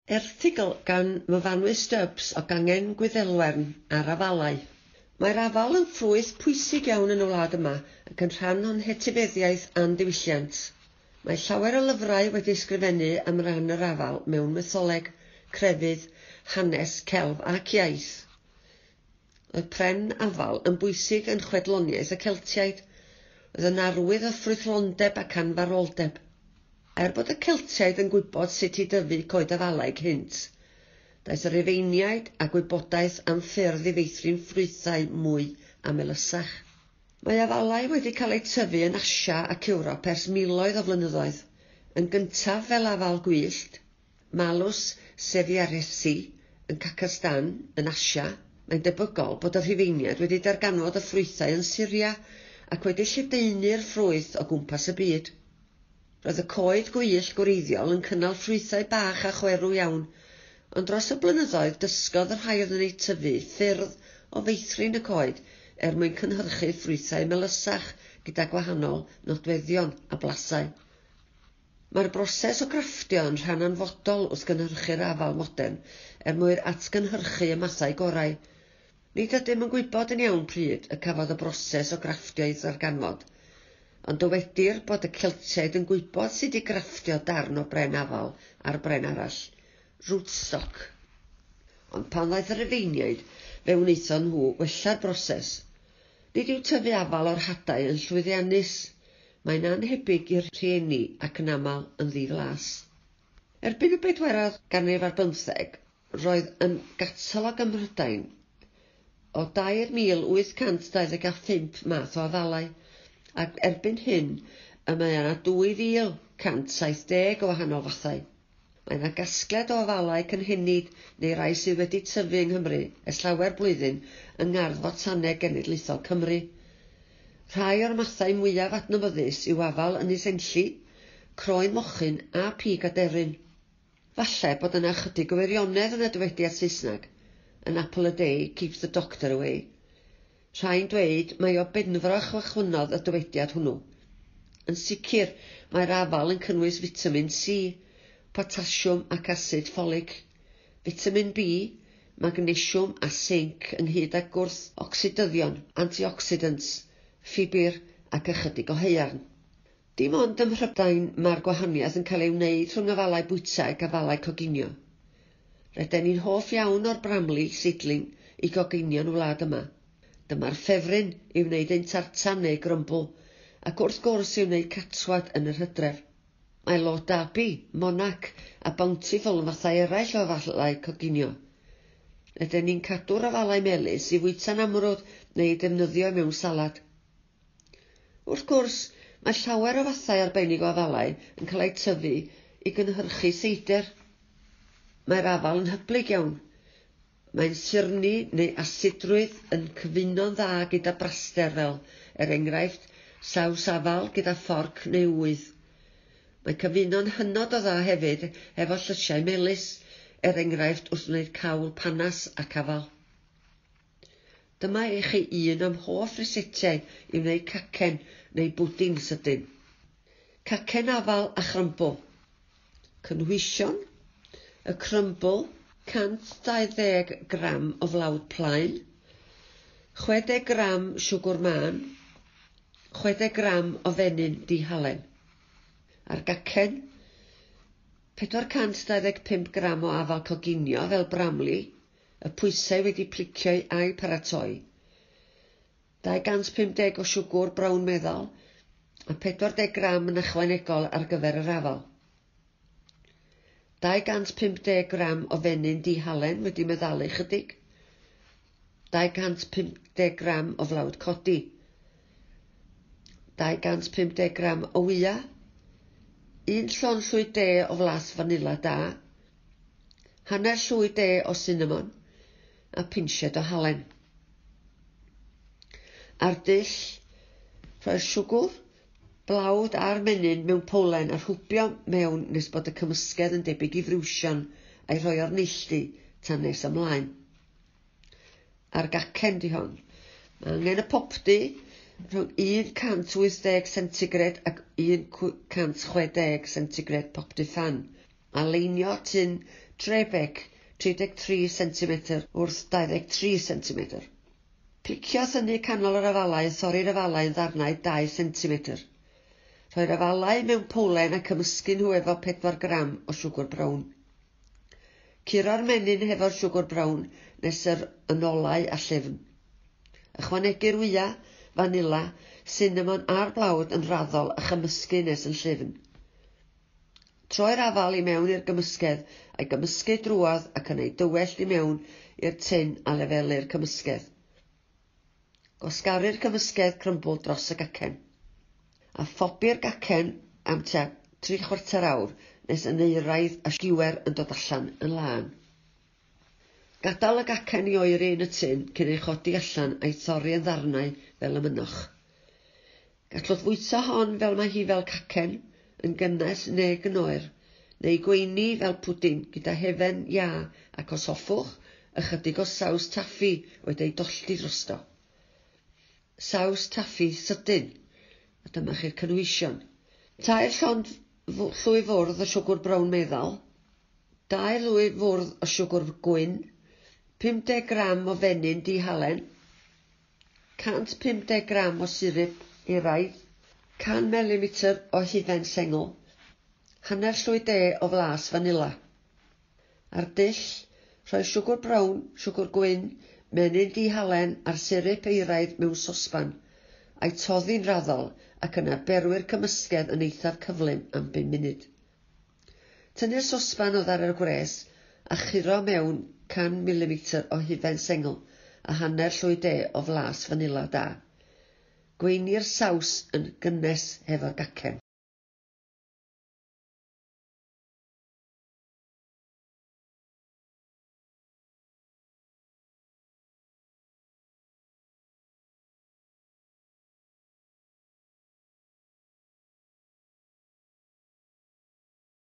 Erthygl gan Myfanwy Stubbs o gangen Gwyddelwern ar afalau. Mae'r afal yn ffrwyth pwysig iawn yn y wlad yma ac yn rhan o'n hetifeddiaeth a'n diwylliant. Mae llawer o lyfrau wedi ysgrifennu am ran yr afal mewn mytholeg, crefydd, hanes, celf ac iaith. Oedd pren afal yn bwysig yn chwedloniaeth y Celtiaid. Oedd yn arwydd o ffrwythlondeb ac anfarwoldeb. Er bod y Celtiaid yn gwybod sut i dyfu coed afalau cynt, daeth y Rufeiniaid â gwybodaeth am ffyrdd i feithrin ffrwythau mwy a melysach. Mae afalau wedi cael eu tyfu yn Asia ac Ewrop ers miloedd o flynyddoedd, yn gyntaf fel afal gwyllt, Malus sieversii, yn Kazakhstan, yn Asia. Mae'n debygol bod y Rhufeiniaid wedi darganfod y ffrwythau yn Syria ac wedi lledaenu'r ffrwyth o gwmpas y byd. Roedd y coed gwyllt gwreiddiol yn cynnal ffrwythau bach a chwerw iawn, ond dros y blynyddoedd dysgodd y rhai oedd yn eu tyfu ffyrdd o feithrin y coed er mwyn cynhyrchu ffrwythau melysach gyda gwahanol nodweddion a blasau. Mae'r broses o grafftio yn rhan anfodol wrth gynhyrchu'r afal modern er mwyn atgynhyrchu y mathau gorau. Nid ydym yn gwybod yn iawn pryd y cafodd y broses o grafftio ei ddarganfod, ond dywedir bod y Celtiaid yn gwybod sut i grafftio darn o bren afal ar bren arall, rootstock. Ond pan ddaeth y Rufeiniaid, fe wnaethon nhw wella'r broses. Nid yw tyfu afal o'r hadau yn llwyddiannus. Mae'n annhebyg i'r rhieni ac yn aml yn ddiflas. Erbyn y bedwaredd ganrif ar bymtheg, roedd yn gatalog ym Mhrydain o 3,825 math o afalau, ac erbyn hyn y mae yna 2,170 o wahanol fathau. Mae yna gasgliad o afalau cynhenid neu rai sydd wedi tyfu yng Nghymru ers llawer blwyddyn yng Ngardd Fotaneg Genedlaethol Cymru. Rhai o'r mathau mwyaf adnabyddus yw afal Ynys Enlli, croen mochyn a pig aderyn. Falle bod yna ychydig o wirionedd yn y dywediad Saesneg, "An apple a day keeps the doctor away." Rhai'n dweud mai o Benfro cychwynnodd y dywediad hwnnw. Yn sicr, mae'r afal yn cynnwys fitamin C, potasiwm ac asid ffolig, fitamin B, magnesiwm a sinc ynghyd â gwrth-ocsidyddion, antioxidants, ffibr ac ychydig o haearn. Dim ond ym Mhrydain mae'r gwahaniaeth yn cael ei wneud rhwng afalau bwyta ac afalau coginio. Rydyn ni'n hoff iawn o'r Bramley seedling i goginio'n wlad yma. Dyma'r ffefryn i wneud ein tartan neu grymbl, ac wrth gwrs i wneud catwad yn yr hydref. Mae Lord Derby, Monarch a Bountiful yn fathau eraill o afalau coginio. Rydyn ni'n cadw'r afalau melys i fwyta'n amrwd neu eu defnyddio mewn salad. Wrth gwrs, mae llawer o fathau arbennig o afalau yn cael eu tyfu i gynhyrchu seidr. Mae'r afal yn hyblyg iawn. Mae'n surni neu asidrwydd yn cyfuno'n dda gyda braster fel, er enghraifft, saws afal gyda phorc neu ŵydd. Mae cyfuno'n hynod o dda hefyd efo llysiau melys, er enghraifft wrth wneud cawl panas ac afal. Dyma i chi un o'm hoff rysetiau i wneud cacen neu bwdin sydyn. Cacen afal a chrymbl. Cynhwysion: y crymbl, 120 gram o flawd plaen, 60 gram siwgr mân, 60 gram o fenyn dihalen. A'r gacen, 425 gram o afal coginio fel Bramley, y pwysau wedi plicio a'i paratoi, 250 o siwgr brown meddal a 40 gram yn ychwanegol ar gyfer yr afal. 250 gram o fenyn dihalen wedi meddalu chydig, 250 gram o flawd codi, 250 gram o wya, un llond llwy de o flas fanila da, hanner llwy de o cinnamon a pinsied o halen. A'r dull, rhoi'r siwgr, blawd a'r menyn mewn powlen a rhwbio mewn nes bod y cymysgedd yn debyg i friwsion a'i rhoi o'r neilltu tan nes ymlaen. A'r gacen di hon. Mae angen y popty rhwng 180 centigrade ac 160 centigrade popty fan. A leinio tun Trebek 33 cm wrth 23 cm. Plicio a thynnu canol yr afalau a thorri'r afalau yn ddarnau 2 cm. Rhoi'r afalau mewn powlen a cymysgu nhw efo 4 gram o siwgr brown. Curo'r menyn hefo'r siwgr brown nes yr yn olau a llyfn. Ychwanegu'r wya, fanila, sinamon a'r blawd yn raddol a chymysgu nes yn llyfn. Troi'r afal i mewn i'r gymysgedd a'i gymysgu drwodd ac yn ei dywellt i mewn i'r tun a lefelu'r cymysgedd. Gwasgaru'r cymysgedd crymbl dros y gacen. A phobi'r gacen am tua 3/4 awr nes yn euraidd a sgiwer yn dod allan yn lân. Gadael y gacen i oeri yn y tun cyn ei chodi allan a'i thorri yn ddarnau fel y mynnoch. Gallwch fwyta hon fel mae hi fel cacen, yn gynnes neu yn oer, neu gweini fel pwdin gyda hefen iâ ac os hoffwch, ychydig o saws taffi wedi ei dollti drosto. Saws taffi sydyn, a dyma chi'r cynhwysion. 3 llond llwy fwrdd o siwgr brown meddal, 2 lwy fwrdd o siwgr gwyn, 50 gram o fenyn dihalen, 150 gram o surop euraidd, 100 ml o hufen sengl, hanner llwy de o flas fanila. Ar dull, rhoi siwgr brown, siwgr gwyn, menyn dihalen a'r surop euraidd mewn sosban, a'i toddi'n raddol ac yna berwi'r cymysgedd yn eithaf cyflym am 5 munud. Tynnu'r sosban oddi ar y gwres a churo mewn 100 ml o hufen sengl a hanner llwy de o flas fanila da. Gweini'r saws yn gynnes hefo'r gacen.